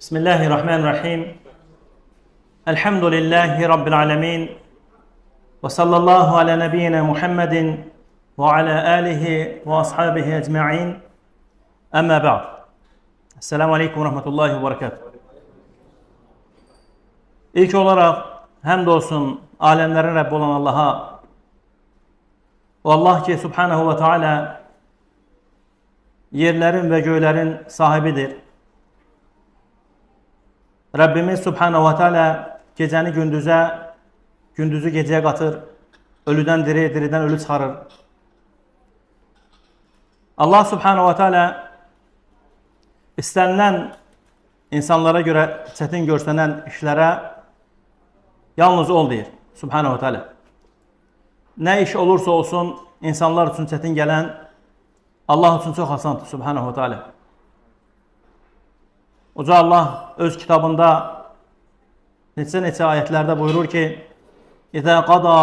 Bismillahirrahmanirrahim. Elhamdülillahi Rabbil alemin. Və sallallahu alə nəbiyyina Muhammedin və alə alihi və ashabihi ecma'in. Əmmə bə'd. Esselamu aleykum və rahmetullahi və berekatuhu. İlk olaraq həmd olsun aləmlərin Rəbbi olan Allaha. O Allah ki, Subhanahu və Teala yerlərin və göylərin sahibidir. Rəbbimiz Subhanahu və Teala gecəni gündüzə, gündüzü gecəyə qatır, ölüdən diri, diridən ölü çıxarır. Allah Subhanahu və Teala istənilən insanlara görə çətin görsənən işlərə yalnız ol deyir Subhanahu və Teala. Nə iş olursa olsun, insanlar üçün çətin gələn Allah üçün çox asandır Subhanahu və Teala. Uca Allah öz kitabında neçə-neçə ayətlərdə buyurur ki, İzə qada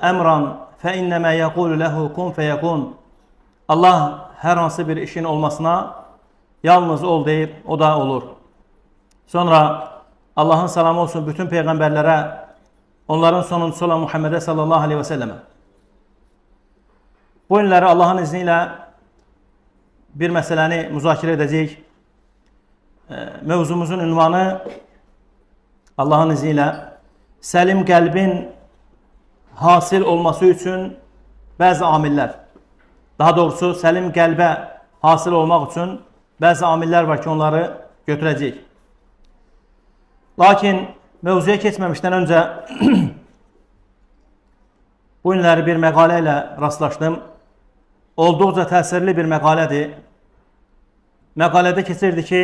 əmran fə innəmə yəqulu ləhu kun fəyəkun. Allah hər hansı bir işin olmasına yalnız ol deyir, o da olur. Sonra Allahın salamı olsun bütün peyğəmbərlərə, onların sonuncusu olan Muhammedə sallallahu aleyhi və səlləmə. Bu günləri Allahın izni ilə bir məsələni müzakirə edəcəyik. Mövzumuzun ünvanı Allahın izni ilə səlim qəlbin hasil olması üçün bəzi amillər. Daha doğrusu səlim qəlbə hasil olmaq üçün bəzi amillər var ki, onları götürəcəyik. Lakin mövzuya keçməmişdən öncə bu günləri bir məqalə ilə rastlaşdım. Olduqca təsirli bir məqalədir. Məqalədə keçirdi ki,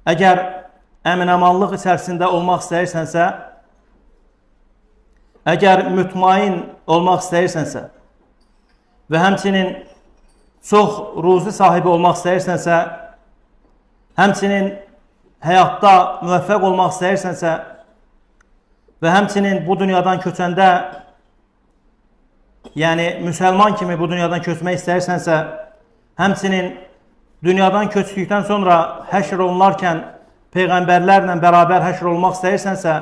əgər əminamanlıq içərisində olmaq istəyirsənsə, əgər mütmain olmaq istəyirsənsə və həmçinin çox ruzi sahibi olmaq istəyirsənsə, həmçinin həyatda müvəffəq olmaq istəyirsənsə və həmçinin bu dünyadan köçəndə, yəni müsəlman kimi bu dünyadan köçmək istəyirsənsə, həmçinin dünyadan köçdükdən sonra həşr olunarkən peyğəmbərlərlə bərabər həşr olmaq istəyirsənsə,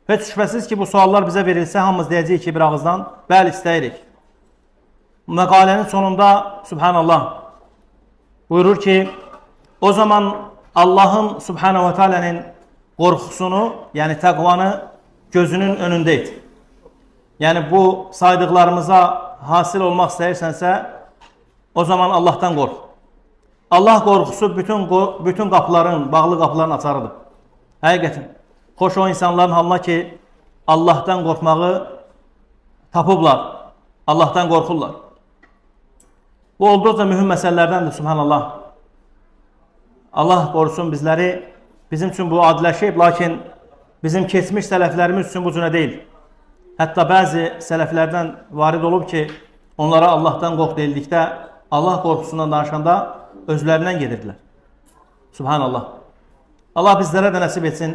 heç şübhəsiz ki, bu suallar bizə verilsə, hamımız deyəcəyik ki, bir ağızdan, bəli, istəyirik. Məqalənin sonunda, Subhanallah, buyurur ki, o zaman Allahın Subhanahu ve Teala'nın qorxusunu, yəni təqvanı gözünün önündə et. Yəni bu saydıqlarımıza hasil olmaq istəyirsənsə, o zaman Allahdan qorx. Allah qorxusu bütün qapıların, bağlı qapıların açarıdır. Həqiqətən, xoş o insanların halına ki, Allahdan qorxmağı tapıblar, Allahdan qorxurlar. Bu olduqca mühüm məsələlərdəndir, Subhanallah. Allah qorusun bizləri, bizim üçün bu adiləşib, lakin bizim keçmiş sələflərimiz üçün bu cünə deyil. Hətta bəzi sələflərdən varid olub ki, onlara Allahdan qorx deyildikdə, Allah qorxusundan danışanda özlərindən gedirdilər. Subhanallah. Allah bizlərə də nəsib etsin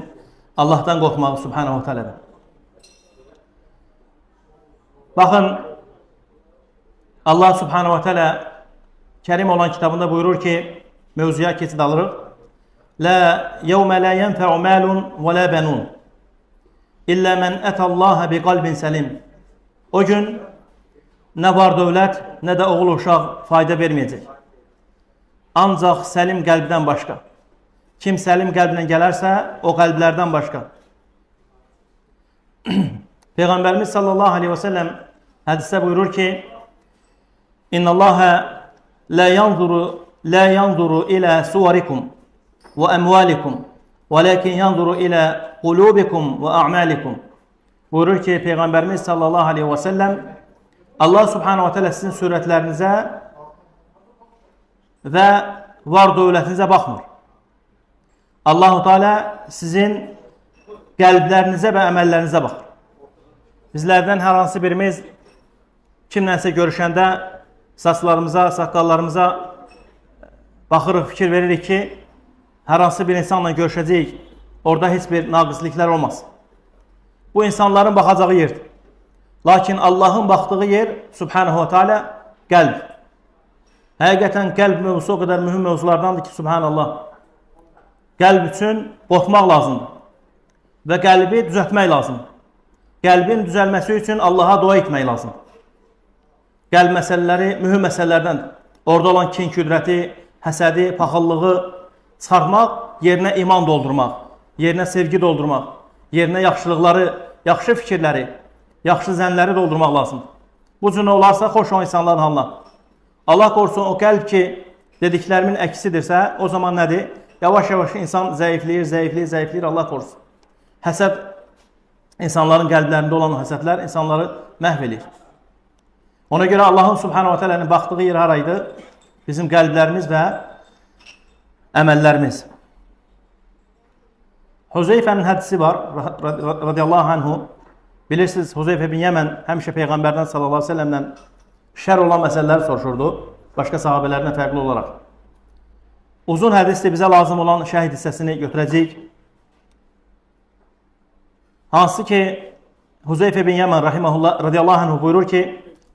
Allahdan qorxmağı Subhanahu ve Teala'dan. Baxın, Allah Subhanahu ve Teala Kərim olan kitabında buyurur ki, mövzuya keçid alırıq. La yevmə la yenfə'u malun və la benun illə mən ətəllaha bi qalbin səlim. O gün nə var dövlət, nə də oğul uşaq fayda verməyəcək. Ancaq səlim qəlbdən başqa. Kim səlim qəlblə gələrsə, o qəlblərdən başqa. Peyğəmbərimiz sallallahu aleyhi və səlləm hədisdə buyurur ki, İnnallaha la yanzuru ilə suvarikum və əmvalikum və lakin yanzuru ilə qulubikum və a'malikum. Buyurur ki, Peyğəmbərimiz sallallahu aleyhi və səlləm Allah subhanahu ve teala sizin surətlərinizə və var dövlətinizə baxmır. Allahu Teala sizin qəlblərinizə və əməllərinizə baxır. Bizlərdən hər hansı birimiz kimlənsə görüşəndə saçlarımıza, saqqallarımıza baxırıq, fikir veririk ki, hər hansı bir insanla görüşəcəyik, orada heç bir naqisliklər olmaz. Bu insanların baxacağı yerdir. Lakin Allahın baxdığı yer, Subhanahu ve Teala, qəlb. Həqiqətən qəlb mövzusu o qədər mühüm mövzulardandır ki, Subhanallah. Qəlb üçün qorxmaq lazımdır və qəlbi düzəltmək lazımdır. Qəlbin düzəlməsi üçün Allaha dua etmək lazımdır. Qəlb məsələləri mühüm məsələlərdəndir. Orada olan kin küdrəti, həsədi, paxıllığı çıxartmaq, yerinə iman doldurmaq, yerinə sevgi doldurmaq, yerinə yaxşılıqları, yaxşı fikirləri, yaxşı zənləri doldurmaq lazımdır. Bu cür olarsa, xoş o insanların halına. Allah qorusun, o qəlb ki, dediklərimin əksidirsə, o zaman nədir? Yavaş-yavaş insan zəifləyir, zəifləyir, zəifləyir, Allah qorusun. Həsəd, insanların qəlblərində olan həsədlər insanları məhv eləyir. Ona görə Allahın Subhanahu ve Teala'nın baxdığı yer haraydı? Bizim qəlblərimiz və əməllərimiz. Huzeyfənin hədisi var, radiyallahu anhu. Bilirsiniz, Huzeyfə bin Yəmən həmişə Peyğəmbərdən sallallahu aleyhi ve sellemdən şər olan məsələləri soruşurdu, başqa sahabələrdən fərqli olaraq. Uzun hədisdə bizə lazım olan şəhid hissəsini götürəcəyik. Hansı ki, Huzeyfə bin Yəmən rahimehullah radiyallahu anhu buyurur ki,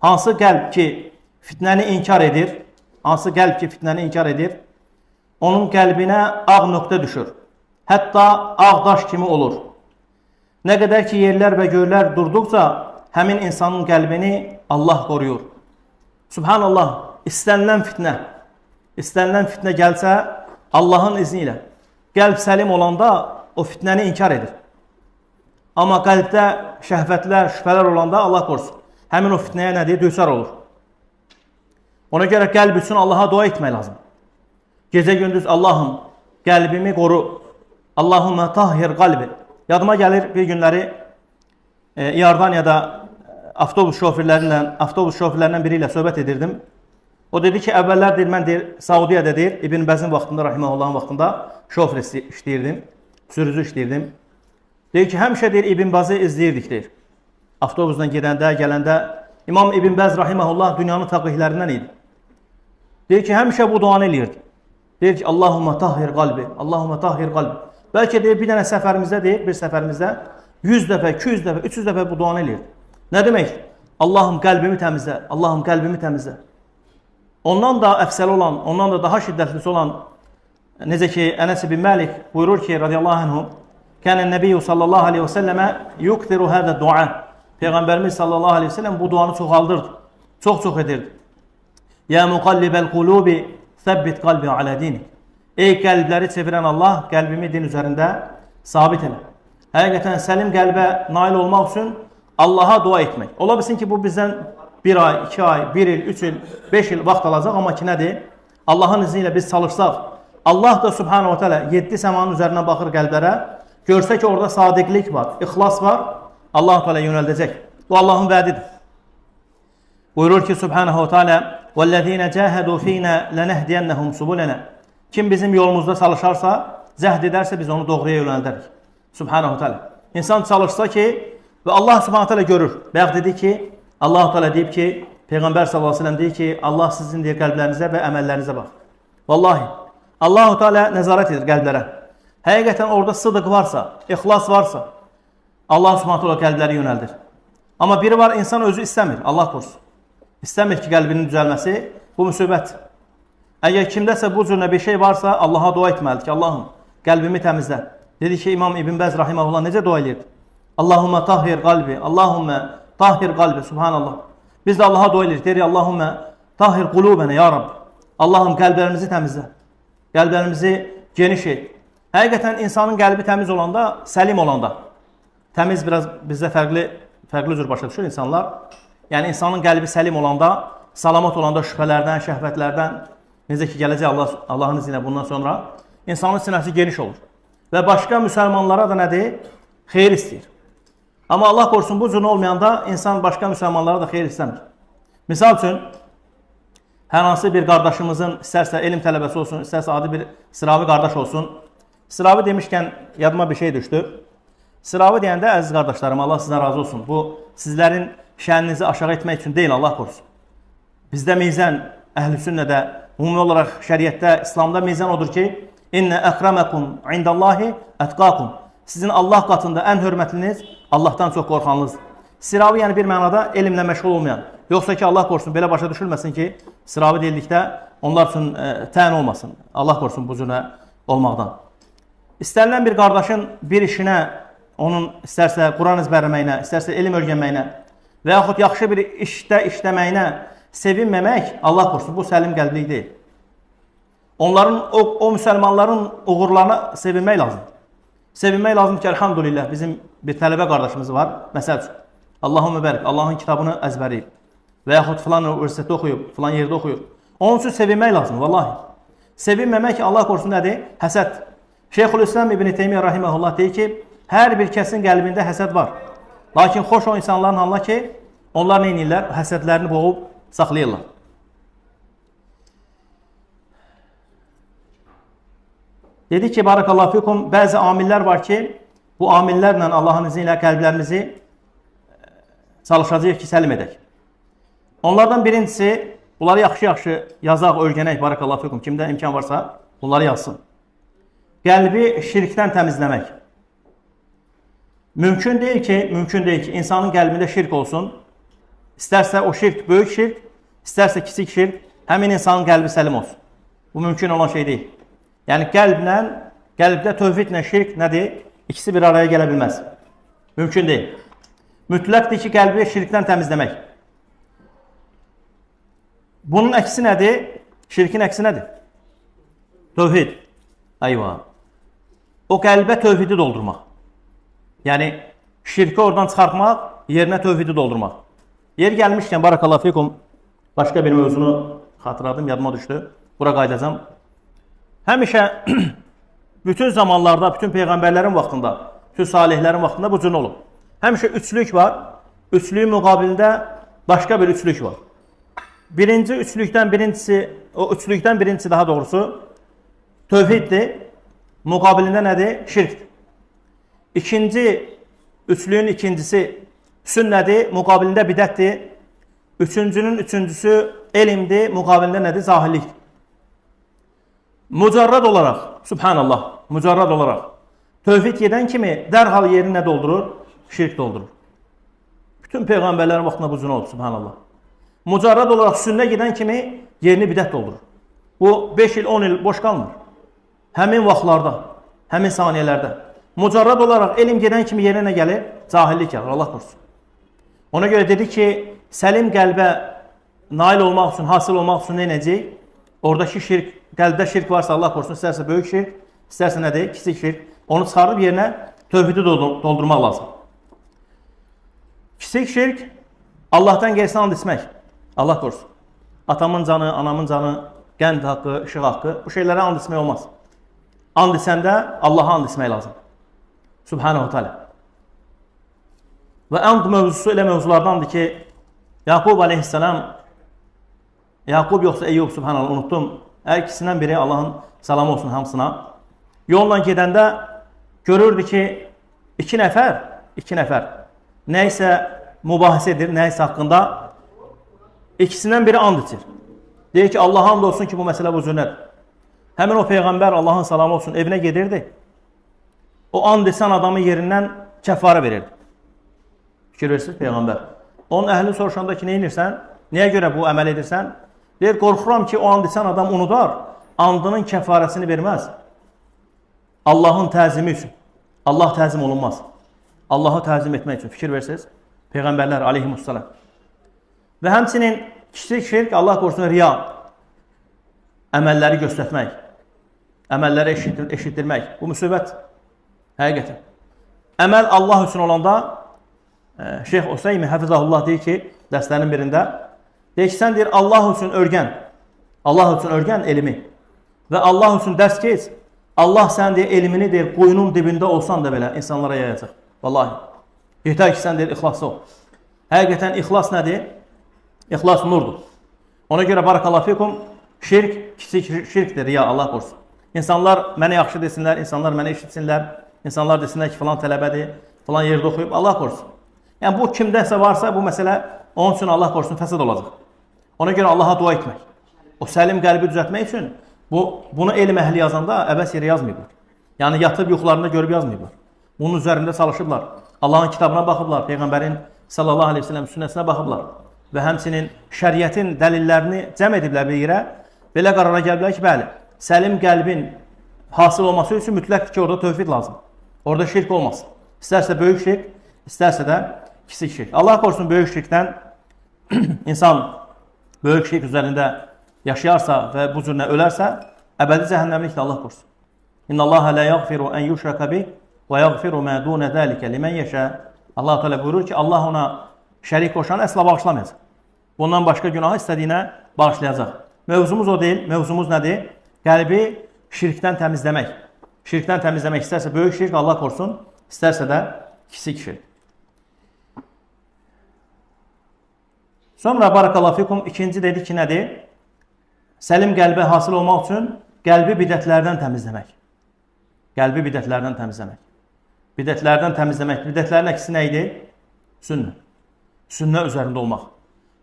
hansı qəlb ki fitnəni inkar edir, hansı qəlb ki fitnəni inkar edir, onun qəlbinə ağ nöqtə düşür. Hətta ağ daş kimi olur. Nə qədər ki yerlər və göylər durduqca həmin insanın qəlbini Allah qoruyur. Subhanallah, istənilən fitnə gəlsə Allahın izni ilə qəlb səlim olanda o fitnəni inkar edir. Amma qəlbdə şəhvətlər, şübhələr olanda Allah qorusun. Həmin o fitnəyə nədir? Düçar olur. Ona görə qəlb üçün Allaha dua etmək lazım. Gecə gündüz Allahım qəlbimi qoru. Allahümmə tahhir qalbi. Yadıma gəlir bir günləri İordaniyada avtobus şoförlərindən biri ilə söhbət edirdim. O dedi ki, əvvəllər deyir, mən deyir, Saudiyyədə deyir, İbn Bəzin vaxtında, rahimehullahın vaxtında şofer işləyirdim, sürücü işləyirdim. Deyir ki, həmişə deyir, İbn Bəzi izləyirdik deyir. Avtobusdan gedəndə, gələndə İmam İbn Bəz rahimehullah dünyanın fəqihlərindən idi. Deyir ki, həmişə bu duanı eləyirdi. Deyir ki, Allahümmə tahhir qalbi, Allahümmə tahhir qalbi. Bəlkə deyir, bir dənə səfərimizdə deyir, bir səfərimizdə 100 dəfə, 200 dəfə, 300 dəfə bu duanı eləyirdi. Nə demək? Allahım qəlbimi təmizlə, Allahım qəlbimi təmizlə. Ondan da əfsəli olan, ondan da daha şiddətlisi olan, necə ki, Ənəs ibn Məlik buyurur ki, radiyallahu anhu, Kənən Nəbiyyü sallallahu aleyhi və səlləmə yuktiru hədə dua. Peyğəmbərimiz sallallahu aleyhi və səlləm bu duanı çoxaldırdı, çox-çox edirdi. Ya muqallibəl qulubi səbbit qalbi alə dinik. Ey qəlbləri çevirən Allah, qəlbimi din üzərində sabit elə. Həqiqətən səlim qəlbə nail olmaq üçün Allaha dua etmək. Ola bilsin ki, bu bizdən bir ay, 2 ay, 1 il, 3 il, 5 il vaxt alacaq, amma ki nədir? Allahın izni ilə biz çalışsaq, Allah da Subhanahu ve Teala 7 səmanın üzərinə baxır qəlblərə, görsə ki, orada sadiqlik var, ixlas var, Allah-u Teala yönəldəcək. Bu Allahın vədidir. Buyurur ki, Subhanahu ve Teala, وَالَّذ۪ينَ جَاهَدُوا ف۪ينَ لَنَهْدِيَنَّهُمْ سُبُلَنَا. Kim bizim yolumuzda çalışarsa, cəhd edərsə biz onu doğruya yönəldərik. Subhanahu ve Teala. İnsan çalışsa ki, və Allah Subhanahu Teala görür. Bayaq dedi ki, Allah-u Teala deyib ki, Peyğəmbər sallallahu əleyhi və səlləm deyir ki, Allah sizin deyir qəlblərinizə və əməllərinizə bax. Vallahi, Allah-u Teala nəzarət edir qəlblərə. Həqiqətən orada sıdıq varsa, ixlas varsa, Allah Subhanahu Teala qəlbləri yönəldir. Amma biri var, insan özü istəmir, Allah korusun. İstəmir ki, qəlbinin düzəlməsi, bu müsibət. Əgər kimdəsə bu cür bir şey varsa, Allaha dua etməlidir ki, Allahım, qəlbimi təmizlə. Dedi ki, İmam İbn Bəz rahimehullah necə dua eləyirdi? Allahümmə tahhir qalbi, Allahümmə tahhir qalbi, subhanallah. Biz də Allaha dua eləyirik, deyirik, Allahümmə tahhir qulubənə, ya Rabbi. Allahım, qəlblərimizi təmizlə, qəlblərimizi geniş et. Həqiqətən insanın qəlbi təmiz olanda, səlim olanda, təmiz biraz bizdə fərqli cür başa düşür insanlar. Yəni, insanın qəlbi səlim olanda, salamat olanda şübhələrdən, şəhvətlərdən, necə ki, gələcək Allahın izni ilə bundan sonra, insanın sinəsi geniş olur. Və başqa müsəlmanlara da nədir? Xeyir istəyir. Amma Allah korusun, bu cür olmayanda insan başqa müsəlmanlara da xeyir istəmir. Misal üçün, hər hansı bir qardaşımızın, istərsə elm tələbəsi olsun, istərsə adi bir sıravi qardaş olsun. Sıravi demişkən yadıma bir şey düşdü. Sıravi deyəndə, əziz qardaşlarım, Allah sizdən razı olsun. Bu, sizlərin şəninizi aşağı etmək üçün deyil, Allah korusun. Bizdə mizən, əhl-i sünnədə, ümumi olaraq şəriətdə, İslamda mizən odur ki, İnnə əkrəməkum indallahi ətqakum. Sizin Allah qatında ən hörmətliniz Allahdan çox qorxanınızdır. Sıravi yəni bir mənada elmlə məşğul olmayan. Yoxsa ki, Allah korusun, belə başa düşülməsin ki, sıravi deyildikdə onlar üçün təyin olmasın. Allah korusun bu cürə olmaqdan. İstənilən bir qardaşın bir işinə, onun istərsə Quran ezbərləməyinə, istərsə elm öyrənməyinə və yaxud yaxşı bir işdə işləməyinə sevinməmək, Allah korusun, bu səlim qəlblik deyil. Onların, o müsəlmanların uğurlarına sevinmək lazımdır. Sevinmək lazımdır ki, elhamdülillah, bizim bir tələbə qardaşımız var. Məsəl üçün, Allahümmə bərik, Allahın kitabını əzbərləyib və yaxud filan universitetdə oxuyub, filan yerdə oxuyub. Onun üçün sevinmək lazımdır, vallahi. Sevinməmək, Allah korusun, nədir? Həsəd. Şeyxülislam İbn Teymiyyə rahimehullah deyir ki, hər bir kəsin qəlbində həsəd var. Lakin xoş o insanların halına ki, onlar nə edirlər? Həsədlərini boğub saxlayırlar. Dedi ki, barakallahu fikum, bəzi amillər var ki, bu amillərlə Allahın izni ilə qəlblərimizi çalışacağıq ki, səlim edək. Onlardan birincisi, bunları yaxşı-yaxşı yazaq, öyrənək, barakallahu fikum, kimdə imkan varsa bunları yazsın. Qəlbi şirkdən təmizləmək. Mümkün deyil ki, insanın qəlbində şirk olsun. İstərsə o şirk böyük şirk, istərsə kiçik şirk, həmin insanın qəlbi səlim olsun. Bu mümkün olan şey deyil. Yəni qəlbdə tövhidlə şirk nədir? İkisi bir araya gələ bilməz. Mümkün deyil. Mütləqdir ki, qəlbi şirkdən təmizləmək. Bunun əksi nədir? Şirkin əksi nədir? Tövhid. Ayva. O qəlbə tövhidi doldurmaq. Yəni, şirki oradan çıxartmaq, yerinə tövhidi doldurmaq. Yer gəlmişkən, barakallahu fikum, başqa bir mövzunu xatırladım, yadıma düşdü. Bura qayıdacağam. Həmişə bütün zamanlarda, bütün peyğəmbərlərin vaxtında, bütün salihlərin vaxtında bu cür olub. Həmişə üçlük var. Üçlüyün müqabilində başqa bir üçlük var. Birinci üçlükdən birincisi, o üçlükdən birincisi daha doğrusu tövhiddir. Müqabilində nədir? Şirkdir. İkinci üçlüyün ikincisi sünnədir, müqabilində bidətdir. Üçüncünün üçüncüsü elmdir, müqabilində nədir? Cahillikdir. Mücərrəd olaraq, subhanallah, mücərrəd olaraq tövhid gedən kimi dərhal yerini nə doldurur? Şirk doldurur. Bütün peyğəmbərlərin vaxtında bu cür oldu, subhanallah. Mücərrəd olaraq sünnə gedən kimi yerini bidət doldurur. Bu 5 il, 10 il boş qalmır. Həmin vaxtlarda, həmin saniyələrdə. Mücərrəd olaraq elm gedən kimi yerinə nə gəlir? Cahillik gəlir, Allah korusun. Ona görə dedi ki, səlim qəlbə nail olmaq üçün, hasil olmaq üçün nə edəcək? Oradakı şirk, qəlbdə şirk varsa Allah korusun, istərsə böyük şirk, istərsə nədir? Kiçik şirk. Onu çıxarıb yerinə tövhidi doldurmaq lazım. Kiçik şirk, Allahdan qeyrisinə and içmək. Allah korusun. Atamın canı, anamın canı, qənd haqqı, işıq haqqı, bu şeylərə and içmək olmaz. And içəndə Allaha and içmək lazım. Subhanahu teala. Və and mövzusu elə mövzulardandır ki, Yaqub aleyhisselam, Yaqub yoxsa Eyyub, subhanallah, unutdum. Hər ikisindən biri, Allahın salamı olsun hamısına. Yolla gedəndə görürdü ki, iki nəfər nə isə mübahisə edir, nə isə haqqında ikisindən biri and içir. Deyir ki, Allaha and olsun ki, bu məsələ bu cür nədir. Həmin o peyğəmbər, Allahın salamı olsun, evinə gedirdi. O and içən adamın yerindən kəffarə verirdi. Fikir verirsiniz, peyğəmbər. Onun əhli soruşanda ki, nə edirsən? Niyə görə bu əməl edirsən? Deyir, qorxuram ki, o and içən adam unudar, andının kəfarəsini verməz. Allahın təzimi üçün. Allah təzim olunmaz. Allahı təzim etmək üçün. Fikir verirsiniz, peyğəmbərlər aleyhimussalam. Və həmçinin kiçik şirk, Allah qorusun, riya. Əməlləri göstərmək, əməlləri eşitdirmək. Bu müsibət həqiqətən. Əməl Allah üçün olanda, Şeyx Useymi həfizəhullah deyir ki, dərslərin birində, deyir ki, sən deyir, Allah üçün örgən, Allah üçün örgən elmi və Allah üçün dərs keç, Allah sən deyir, elmini deyir, quyunun dibində olsan da belə insanlara yayacaq. Vallahi. Yetər ki, sən deyir, ixlaslı ol. Həqiqətən ixlas nədir? İxlas nurdur. Ona görə barakallahu fikum, şirk, kiçik şirkdir, ya Allah korusun. İnsanlar mənə yaxşı desinlər, insanlar mənə eşitsinlər, insanlar desinlər ki, filan tələbədir, filan yerdə oxuyub, Allah korusun. Yəni, bu kimdəsə varsa, bu məsələ onun üçün Allah korusun, fəsad olacaq. Ona görə Allaha dua etmək, o səlim qəlbi düzəltmək üçün bunu elm əhli yazanda əbəs yerə yazmayıblar. Yəni, yatıb yuxularında görüb yazmayıblar. Bunun üzərində çalışıblar. Allahın kitabına baxıblar, Peyğəmbərin sallallahu aleyhi ve sellem sünnəsinə baxıblar və həmçinin şəriətin dəlillərini cəm ediblər bir yerə. Belə qərara gəliblər ki, bəli, səlim qəlbin hasil olması üçün mütləqdir ki, orada tövhid lazım. Orada şirk olmasın. İstərsə böyük şirk, istərsə də kiçik şirk. Allah korusun böyük şirkdən insan böyük şirk üzərində yaşayarsa və bu cür ölərsə, əbədi cəhənnəmlikdir, Allah korusun. İnnallaha la yaghfiru en yushraka bih və yaghfiru ma dun zalika limen yasha. Allah Teala buyurur ki, Allah ona şərik qoşanı əsla bağışlamayacaq. Bundan başqa günahı istədiyinə bağışlayacaq. Mövzumuz o deyil. Mövzumuz nədir? Qəlbi şirkdən təmizləmək. Şirkdən təmizləmək istərsə böyük şirk, Allah korusun, istərsə də kiçik şirk. Sonra barakallahu fikum ikinci dedi ki, nədir? Səlim qəlbə hasil olmaq üçün qəlbi bidətlərdən təmizləmək. Qəlbi bidətlərdən təmizləmək. Bidətlərdən təmizləmək. Bidətlərin əksi nə idi? Sünnə. Sünnə üzərində olmaq.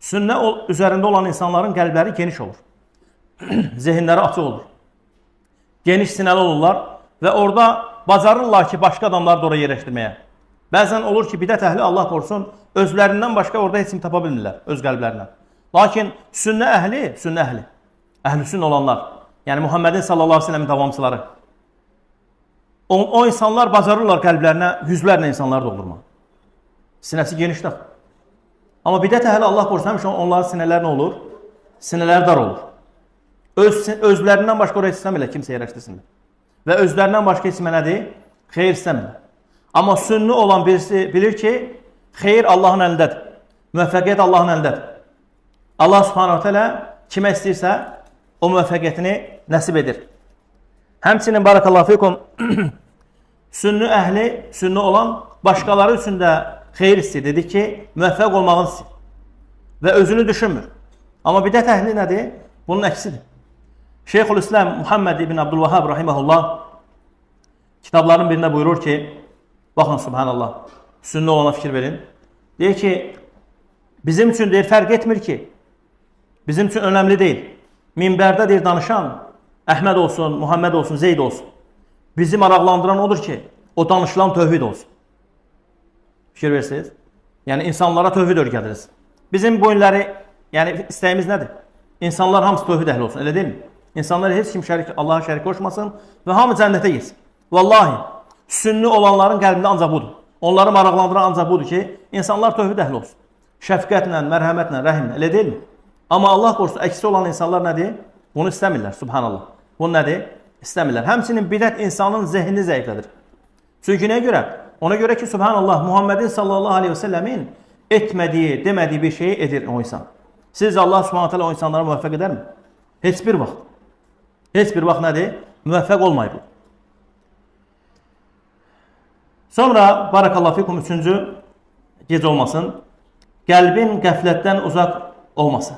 Sünnə üzərində olan insanların qəlbləri geniş olur. Zehinləri açıq olur. Geniş sinəli olurlar və orada bacarırlar ki, başqa adamları da oraya yerləşdirməyə. Bəzən olur ki, bidət əhli, Allah korusun, özlərindən başqa orada heç kim tapa bilmirlər, öz qəlblərindən. Lakin sünnə əhli, əhl-i sünnə olanlar, yəni Muhammedin sallallahu aleyhi ve sellemin davamçıları, o insanlar bacarırlar qəlblərinə yüzlərlə insanları doldurmaq. Sinəsi genişdir. Amma bidət əhli, Allah korusun, həmişə onların sinələri nə olur? Sinələri dar olur. Özlərindən başqa oraya istəmirlər, kimsə yerləşdirsinlər. Və özlərindən başqa heç kimə nədir? Xeyir istəmirlər. Amma sünni olan birisi bilir ki, xeyir Allahın əlindədir. Müvəffəqiyyət Allahın əlindədir. Allah subhanahu teala kimə istəyirsə o müvəffəqiyyətini nəsib edir. Həmçinin barakallahu fikum sünni əhli, sünni olan başqaları üçün də xeyir istəyir. Dedik ki, müvəffəq olmağını istəyir. Və özünü düşünmür. Amma bidət əhli nədir? Bunun əksidir. Şeyxülislam Muhammed ibn Abdülvahhab rahimehullah kitabların birində buyurur ki, baxın subhanallah, sünni olana fikir verin. Deyir ki, bizim üçün deyir, fərq etmir ki, bizim üçün önəmli deyil. Minbərdə deyir, danışan Əhməd olsun, Muhammed olsun, Zeyd olsun. Bizi maraqlandıran odur ki, o danışılan tövhid olsun. Fikir verirsiniz. Yəni, insanlara tövhid öyrədiriz. Bizim bu günləri, yəni istəyimiz nədir? İnsanlar hamısı tövhid əhli olsun, elə deyilmi? İnsanlar heç kim şərik, Allaha şərik qoşmasın və hamı cənnətə girsin. Vallahi, sünni olanların qəlbində ancaq budur. Onları maraqlandıran ancaq budur ki, insanlar tövhid əhli olsun. Şəfqətlə, mərhəmətlə, rəhimlə, elə deyilmi? Amma Allah korusun, əksi olan insanlar nədir? Bunu istəmirlər, subhanallah. Bunu nədir? İstəmirlər. Həmçinin bidət insanın zehnini zəiflədir. Çünki nəyə görə? Ona görə ki, subhanallah, Muhammedin sallallahu aleyhi ve sellemin etmədiyi, demədiyi bir şeyi edir o insan. Siz Allah subhanahu teala o insanlara müvəffəq edərmi? Heç bir vaxt. Heç bir vaxt nədir? Müvəffəq olmayıb. Sonra, barakallahu fikum, üçüncü, gec olmasın, qəlbin qəflətdən uzaq olması.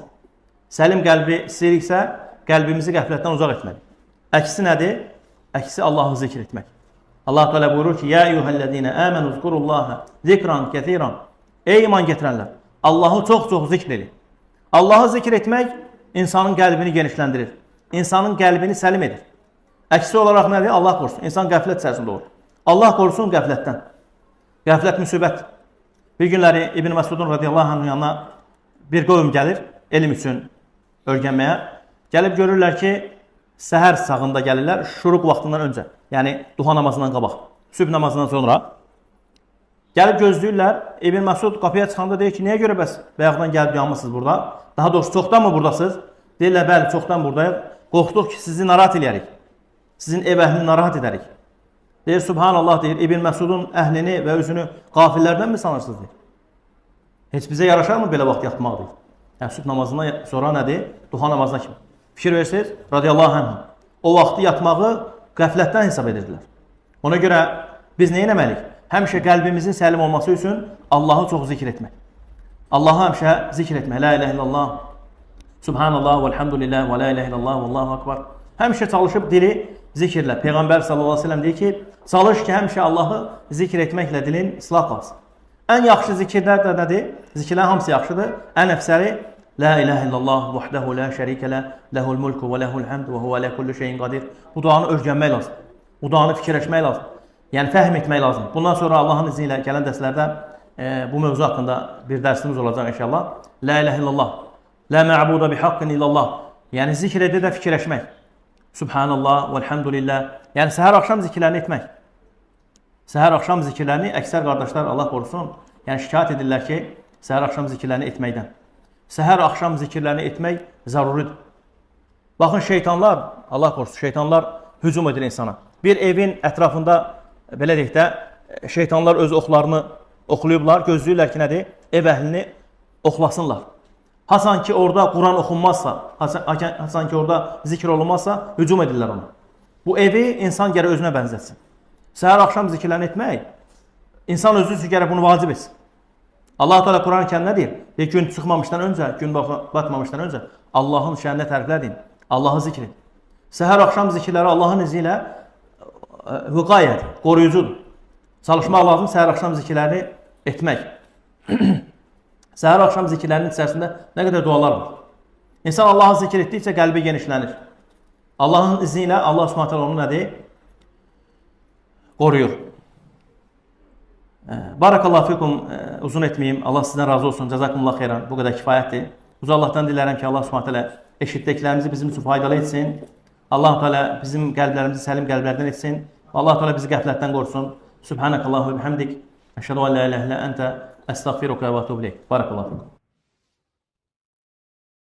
Səlim qəlbi istəyiriksə, qəlbimizi qəflətdən uzaq etməliyik. Əksi nədir? Əksi Allahı zikr etmək. Allah Teala buyurur ki, Ya eyyuhellezine amenu zkurullaha zikran kesiran. Ey iman getirənlər, Allahı çox-çox zikr edin. Allahı zikr etmək insanın qəlbini genişləndirir. İnsanın qəlbini səlim edir. Əksi olaraq nədir? Allah korusun. İnsan qəflət içərisində olur. Allah korusun qəflətdən. Qəflət müsibət. Bir günləri İbn Məsudun radiyallahu anh'ın yanına bir qövm gəlir elm üçün öyrənməyə. Gəlib görürlər ki, səhər sağında gəlirlər, şuruq vaxtından öncə. Yəni, duha namazından qabaq, sübh namazından sonra. Gəlib gözləyirlər, İbn Məsud qapıya çıxanda deyir ki, niyə görə bəs bayaqdan gəlib dayanmısınız burada? Daha doğrusu, çoxdan mı buradasınız? Deyirlər, bəli, çoxdan buradayıq. Qorxduq ki, sizi narahat eləyərik. Sizin ev əhlini narahat edərik. Deyir, subhanallah, deyir, İbn Məsudun əhlini və özünü qafillərdən mi sanırsınız? Deyir. Heç bizə yaraşar mı belə vaxt yatmaq? Deyir. Yəni, sübh namazından sonra nədir? Duha namazına kimi. Fikir verirsiniz, radiyallahu anh. O vaxtı yatmağı qəflətdən hesab edirdilər. Ona görə biz nə etməliyik? Həmişə qəlbimizin səlim olması üçün Allahı çox zikr etmək. Allahı həmişə zikr etmək. La ilahe illallah, subhanallah, velhamdülillah, və la ilahe illallah, vallahu akbar. Həmişə çalışıb dili zikirlə. Peyğəmbər sallallahu aleyhi ve sellem deyir ki, çalış ki, həmişə Allahı zikr etməklə dilin islah qalsın. Ən yaxşı zikirlər də nədir? Zikirlərin hamısı yaxşıdır. Ən əfsəri La ilahe illallah, vahdehu la şərikə lə, ləhul mulku və ləhul həmd və huvə alə kulli şeyin qadir. Bu duanı öyrənmək lazım. Bu duanı fikirləşmək lazım. Yəni, fəhm etmək lazım. Bundan sonra Allahın izni ilə gələn dərslərdə bu mövzu haqqında bir dərsimiz olacaq inşallah. La ilahe illallah, la mə'budə bihaqqin illallah. Yəni, zikr edə də fikirləşmək. Subhanallah, vəlhamdülillah. Yəni, səhər axşam zikirlərini etmək. Səhər axşam zikirlərini əksər qardaşlar, Allah qorusun, yəni şikayət edirlər ki, səhər axşam zikirlərini etməkdən. Səhər axşam zikirlərini etmək zəruridir. Baxın, şeytanlar, Allah qorusun, şeytanlar hücum edir insana. Bir evin ətrafında, belə deyək də, şeytanlar öz oxlarını oxlayıblar, gözləyirlər ki, nədir? Ev əhlini oxlasınlar. Hasan ki, orada Quran oxunmazsa, hasan ki, orada zikr olunmazsa, hücum edirlər ona. Bu evi insan gərək özünə bənzətsin. Səhər axşam zikirlərini etmək, insan özü üçün gərək bunu vacib etsin. Allah-u Teala Quran-ı Kərimdə nə deyir? Deyir, gün çıxmamışdan öncə, gün batmamışdan öncə Allahın şəninə təriflər deyin, Allahı zikr edin. Səhər axşam zikirləri Allahın izni ilə vüqayədir, qoruyucudur. Çalışmaq lazım səhər axşam zikirlərini etmək. Səhər axşam zikirlərinin içərisində nə qədər dualar var. İnsan Allahı zikr etdikcə qəlbi genişlənir. Allahın izni ilə Allah Subhanahu taala onu nədir? Qoruyur. Barakallahu fikum, uzun etməyim. Allah sizdən razı olsun. Cəzakumullah xeyran. Bu qədər kifayətdir. Uca Allahdan dilərəm ki, Allah Subhanahu taala eşitdiklərimizi bizim üçün faydalı etsin. Allah Teala bizim qəlblərimizi səlim qəlblərdən etsin. Allah Teala bizi qəflətdən qorusun. Subhanakallahu və bihamdik. Əşhədu an la ilahe illə entə. Əstəğfiruka və etûbü ileyk. Barakallahu fikum.